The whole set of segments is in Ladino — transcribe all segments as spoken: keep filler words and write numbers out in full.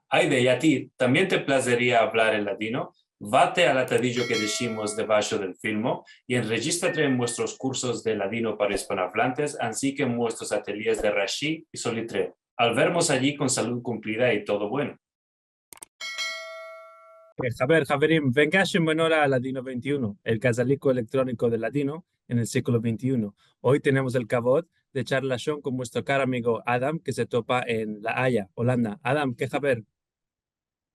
Ayde, i a ti, tambien te plazeria avlar el ladino? Vate al atadijo ke deshimos debasho del filmo i enrejistrate en muestros kursos de ladino para ispanoavlantes, ansi ke en muestros atelyes de Rashi i Solitreo. Al vermos ayi kon salud kumplida i todo bueno. Pues, a ver, haverim, vengash en buena ora a Ladino vente i uno, el kazaliko elektroniko del ladino en el siglo vente i uno. Oy tenemos el kavod de echar lashon kon muestro karo amigo Adam, ke se topa en La Aya, Olanda. Adam, ke haber?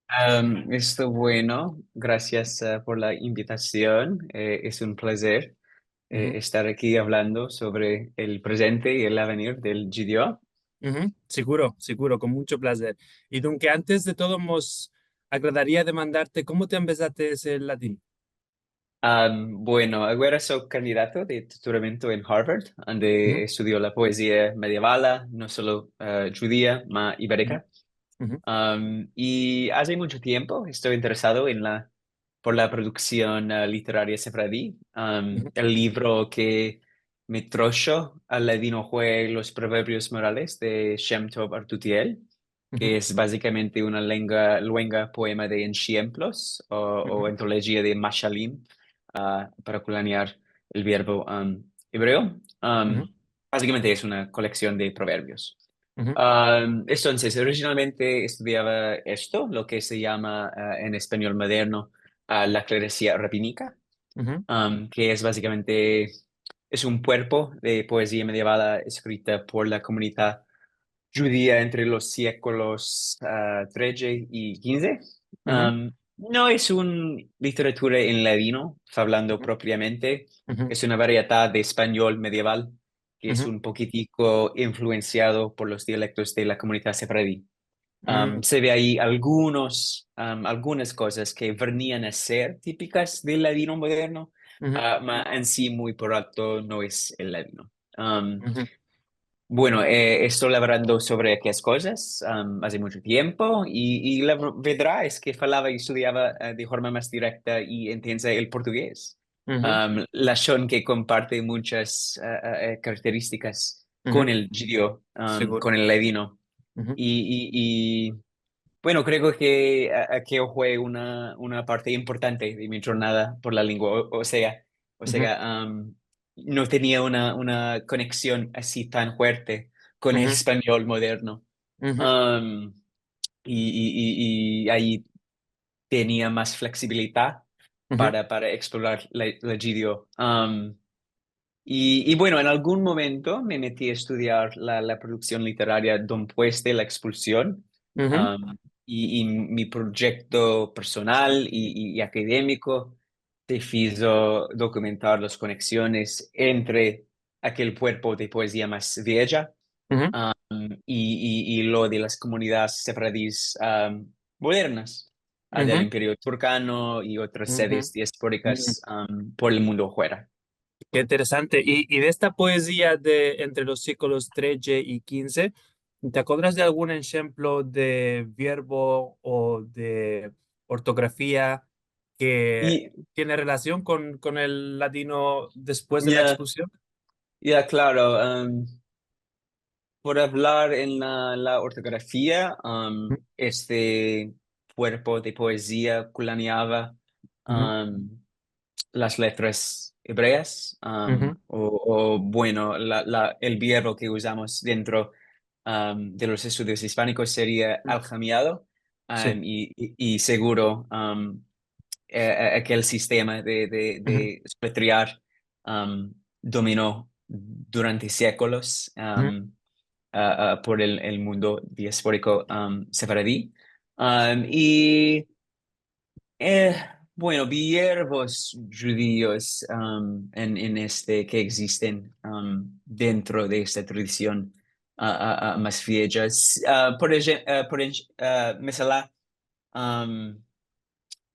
Am, esto bueno, grasias, eh, por la invitasion. Eh, es un plazer, eh, estar aki avlando sovre el prezente i el avenir del djidio. Uhu, siguro, siguro, kon muncho plazer. I dunke, antes de todo, mos agradaria demandarte, komo te ambezaste el ladino? Am, bueno, aguera so kandidato de tutoramentu en Harvard, ande estudio la poezia medievala, no solo, eh, djudia, ma iberika. Am, i aze muncho tiempo esto interesado en la, por la produksion, eh, literaria sefaradi. Am, el livro ke me trosho al ladino fue Los Proverbios Morales de Shem Tov Artutiel, ke es bazikamente una lenga, luenga poema de enshemplos o, o antolojia de mashalim, ah, para kulaniar el verbo, am, ebreo. Am, bazikamente es una koleksion de proverbios. Am, entonses, orijinalmente estudiava esto, lo ke se yama, ah, en espanyol moderno, ah, la kleresia rabinika, am, ke es bazikamente, es un kuerpo de poezia medievala eskrita por la komunidad djudia entre los sieklos, ah, tredje i kinze. Am, no es un literatura en ladino, avlando propiamente. Es una variedad de espanyol medieval ke es un pokitiko influensiado por los dialektos de la komunidad sefaradi. Am, se ve ayi algunos, am, algunas kozas ke venian a ser tipikas del ladino moderno, ah, ma en si muy por alto no es el ladino. Am, bueno, eh, esto lavrando sovre akeyas kozas, am, aze muncho tiempo, i, i la verdad es ke falava i estudiava, eh, de forma mas direkta i intensa el portugez. Am, lashon ke komparte munchas, eh, eh, eh, karakteristikas kon el djudio, am, kon el ladino. I, i, i, bueno, kreo ke, eh, eh, ke fue una, una parte importante de mi djornada por la lengua, o, o sea, o sea, am, no tenia una, una koneksion ansi tan fuerte kon el espanyol moderno. Am, i, i, i, i ayi tenia mas fleksibilidad para, para eksplorar la, la djudio. Am, i, i bueno, en algun momento me meti a estudiar la, la produksion literaria dempues de la ekspulsion. Am, i, i mi proyekto personal i, i, i akademiko se fizo dokumentar las koneksiones entre akel kuerpo de poezia mas vieja, am, i, i, i lo de las komunidades sefaradis, am, modernas, ah, del Imperio Turkano i otras sedes diasporikas, am, por el mundo fuera. Ke interesante. I, i de esta poezia de entre los sieklos tredje i kinze, te akodras de algun enshemplo de verbo o de ortografia ke tiene relasion kon, kon el ladino despues de la ekspulsion? Ya, klaro. Am, por avlar en la, la ortografia, am, este kuerpo de poezia kulaniava, am, las letras ebreas, am, o, o, bueno, la, la, el verbo ke uzamos dentro, am, de los estudios ispanikos seria aljamiado, am, i, i, i seguro, am, eh, eh, akel sistema de, de, de soletrear, am, domino durante sieklos, am, a, a, por el, el mundo diasporiko, am, sefaradi. Am, i, eh, bueno, verbos djudios, am, en, en este ke egzisten, am, dentro de esta tradision, a, a, a, mas vieja. S-, a, por ejem-, a, por ej-, a, mesalan, am,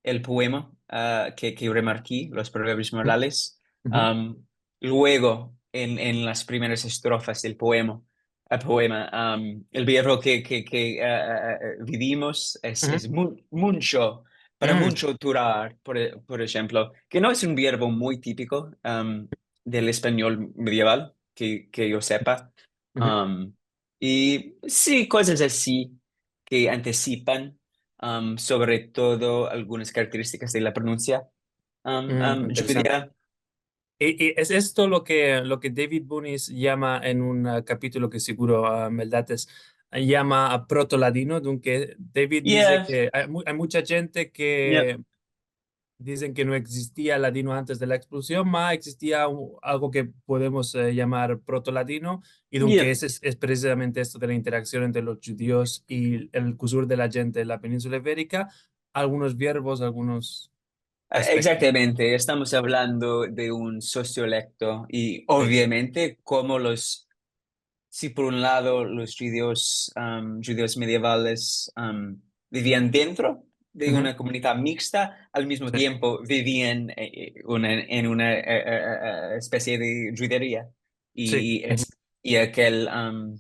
el poema, ah, ke, ke remarki, Los Proverbios Morales. Am, luego, en, en las primeras estrofas del poema, el poema, am, el verbo ke, ke, ke, ah, ah, ah, vidimos es, es mu-, muncho, para muncho durar, por e-, por enshemplo, ke no es un verbo muy tipiko, am, del espanyol medieval, ke, ke yo sepa. Am, i si, kozas ansi ke antesipan am, sovre todo algunas karakteristikas de la pronunsia, am, Mm, am, interesante. djudia. I, i es esto lo ke, lo ke David Bunis yama en un, ah, kapitulo ke seguro, ah, me lo dates, yama a proto-ladino. Dunke, David dize Yeah. ke ay mu-, ay mucha djente ke dizen ke no egzistia ladino antes de la ekspulsion, ma egzistia u-, algo ke podemos, eh, yamar proto-ladino, i dunke Yeah. es, es, es precisamente esto de la interaksion entre los djudios i el kusur de la djente de la peninsula iberika, algunos verbos, algunos Ah, aspektos. egzaktamente, estamos avlando de un sosiolekto i, ovviamente, komo los, si por un lado los djudios, am, djudios medievales, am, bivian dentro de Uhu. una komunidad miksta, al mizmo Si. tiempo bivian, eh, eh, una, en una, eh, eh, eh, eh, especie de djuderia. I, Si. I es, i akel, am,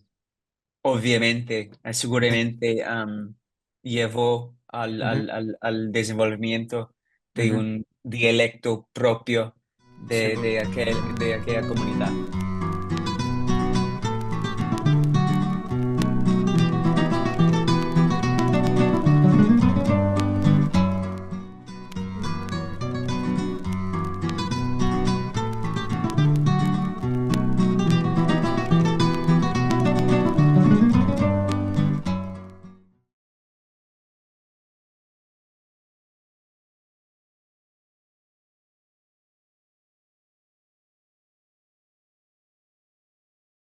ovviamente, eh, seguramente, am, yevo al, Uhu. al, al, al dezenvolvimiento de Uhu. un dialekto propio de, Seguro. De akel, de akela komunidad.